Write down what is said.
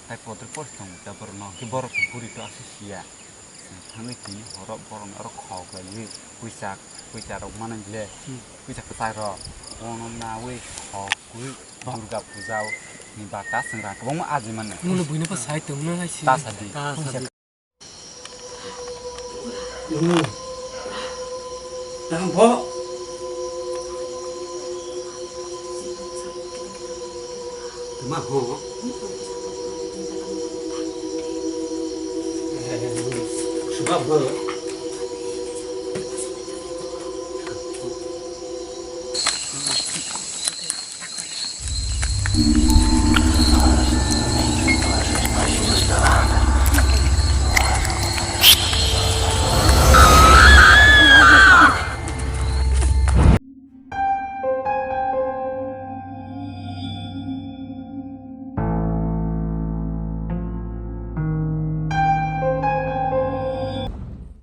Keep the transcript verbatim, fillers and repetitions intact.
Tai podre pori tongo ta borok no, ke borok buri to aswk siya. Thangwi tini horo borok no oro khok lai wi puisa, puisa rok manai le, puisa kwchak rok. Bono nawi khok wi Durga puja ni bata swngra kwbangma aji mani. Nwngno buino pa sai tongno hai si. Ta sadi. Ta sadi. Tamo. Tama ho. Suba bo.